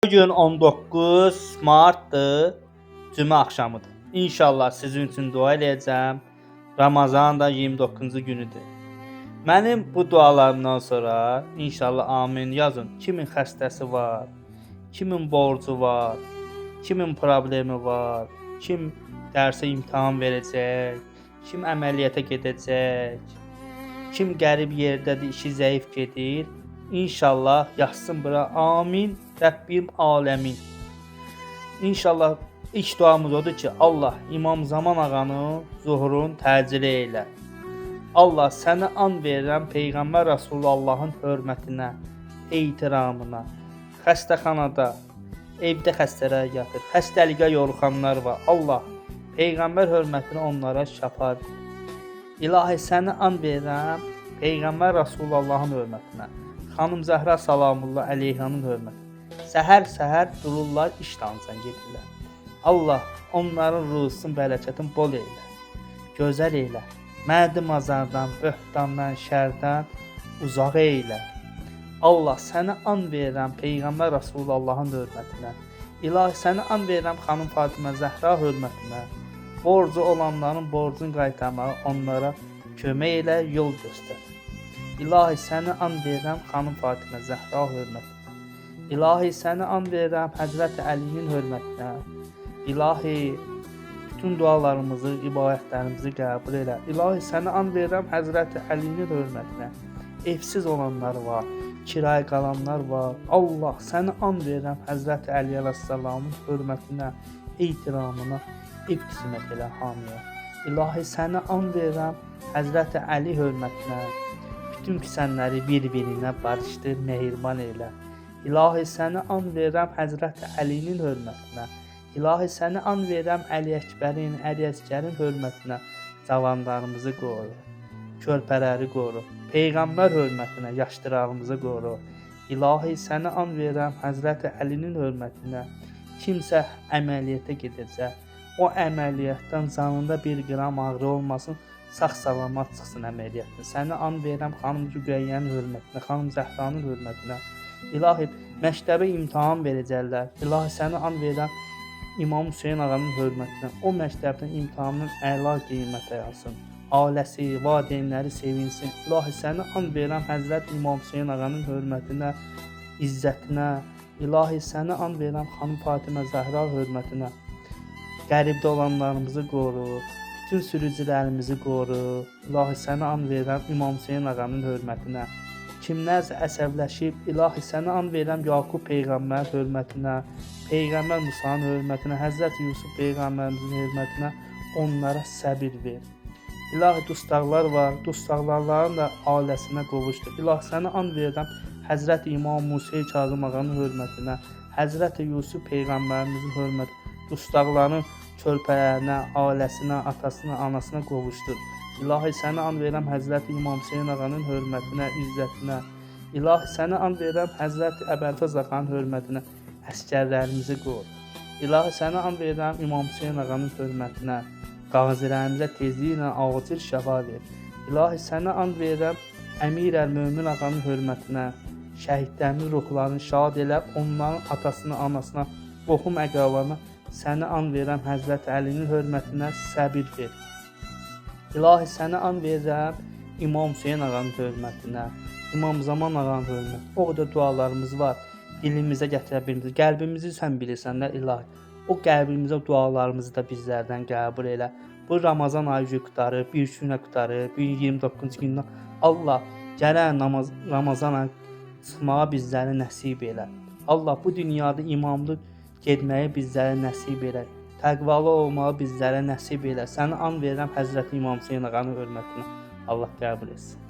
Bugün 19 Martdır, cümə axşamıdır. İnşallah sizin üçün dua eləyəcəm. Ramazan da 29-cu günüdür. Mənim bu dualarımdan sonra inşallah amin yazın. Kimin xəstəsi var, kimin borcu var, kimin problemi var, kim dərsə imtahan verəcək, kim əməliyyata gedəcək, kim qərib yerdədir, işi zəif gedir. İnşallah yazsın bura. Amin. Rəbbim aləmin. İnşallah ilk duamız odur ki, Allah İmam Zaman ağanın zuhurun təcili eylə. Allah sənə an verirəm Peyğəmbər Rasulullahın hörmətinə, ehtiramına. Xəstəxanada, evdə xəstələr yatır, xəstəliyə yoruxanlar var. Allah Peyğəmbər hörmətinə onlara şəfa ver. İlahi sənə an verirəm Peyğəmbər Rasulullahın hörmətinə. Xanım Zəhra salamullah əleyhanın hörmətinə. Səhər-səhər dururlar, iş dalınca gedirlər. Allah onların ruhsun, bərəkətin bol eylə, gözəl eylə. Mərdi mazardan, böhtandan, şərdən uzaq eylə. Allah sənə an verirəm Peyğəmbər Rasulullahın hörmətinə. İlahi sənə an verirəm xanım Fatimə Zəhra hörmətinə. Borcu olanların borcunu qaytarmağı onlara kömək elə, yol göstər. İlahi sənə an verirəm xanım Fatimə Zəhra hörmətinə. İlahi sənə an verirəm Həzrəti Əlinin hörmətinə. İlahi bütün dualarımızı, ibadətlərimizi qəbul elə. İlahi sənə an verirəm Həzrəti Əlinin hörmətinə. Evsiz olanlar var, kirayə qalanlar var. Allah sənə an verirəm Həzrəti Əli əleyhissalamın hörmətinə, ehtiramına ev qismət elə hamıya. İlahi sənə an verirəm Həzrəti Əli hörmətinə. Bütün küsənləri bir-birinə barışdır, mehriban elə. İlahi sənə an verirəm Həzrəti Əlinin hörmətinə. İlahi sənə an verirəm Əli Əkbərin, Əli Əsgərin hörmətinə. Cavanlarımızı qoru, körpələri qoru. Peyğəmbər hörmətinə yaşdırağımızı qoru. İlahi sənə an verirəm Həzrəti Əlinin hörmətinə. Kimsə əməliyyata gedəcək, o əməliyyatdan canında bir qram ağrı olmasın, sağ-salamat çıxsın əməliyyatdan. Sənə an verirəm xanım Rüqəyyənin hörmətinə, xanım Zəhranın hörmətinə. İlahi məktəbə imtahan verəcəklər. İlahi sənə an verirəm İmam Hüseyn ağanın hörmətinə. O məktəbdən imtahanın əla qiymətə alsın. Ailəsi, valideynləri sevinsin. İlahi sənə an verirəm Həzrət İmam Hüseyn ağanın hörmətinə, izzətinə. İlahi sənə an verirəm xanım Fatimə Zəhra hörmətinə. Qəribdə olanlarımızı qoru, bütün sürücülərimizi qoru. İlahi sənə an verirəm İmam Hüseyn ağanın hörmətinə. Kimlərsə əsəbləşib, ilahi sənə an verirəm Yaqub peyğəmbər hörmətinə, Peyğəmbər Musanın hörmətinə, Həzrəti Yusuf peyğəmbərimizin hörmətinə onlara səbir ver. İlahi dustaqlar var, dustaqların da ailəsinə qovuşdur. İlahi sənə an verirəm Həzrəti İmam Musa Kazım ağanın hörmətinə, Həzrəti Yusuf peyğəmbərimizin hörmətinə, dustaqların körpələrinə, ailəsinə, atasına, anasına qovuşdur. İlahi sənə an verirəm Həzrəti İmam Hüseyn ağanın hörmətinə, izzətinə. İlahi sənə an verirəm Həzrəti Əbəlfəz ağanın hörmətinə, əsgərlərimizi qoru. İlahi sənə an verirəm İmam Hüseyn ağanın hörmətinə, qazilərimizə tezliklə acil şəfa ver. İlahi sənə an verirəm Əmir əl-Mömin ağanın hörmətinə, şəhidlərimin ruhlarını şad elə, onların atasına, anasına, qohum əqralarına sənə an verirəm Həzrəti Əlinin hörmətinə səbir ver. İlahi sənə an verirəm İmam Hüseyn ağanın hörmətinə, İmam Zaman ağanın hörmətinə. O qədər dualarımız var, dilimizə gətirə bilmirik. Qəlbimizi sən bilirsən də ilahi. O qəlbimizə dualarımızı da bizlərdən qəbul elə. Bu Ramazan ayı qurtarır, bir günə qurtarır, bir 29-cu gündən Allah gələn namaz Ramazan ayı çıxmağı bizlərə nəsib elə. Allah bu dünyada imamlı getməyi bizlərə nəsib elə. Təqvalı olmağı bizlərə nəsib elə. Sənə an verirəm Həzrəti İmam Hüseyn ağanın hörmətinə. Allah qəbul etsin.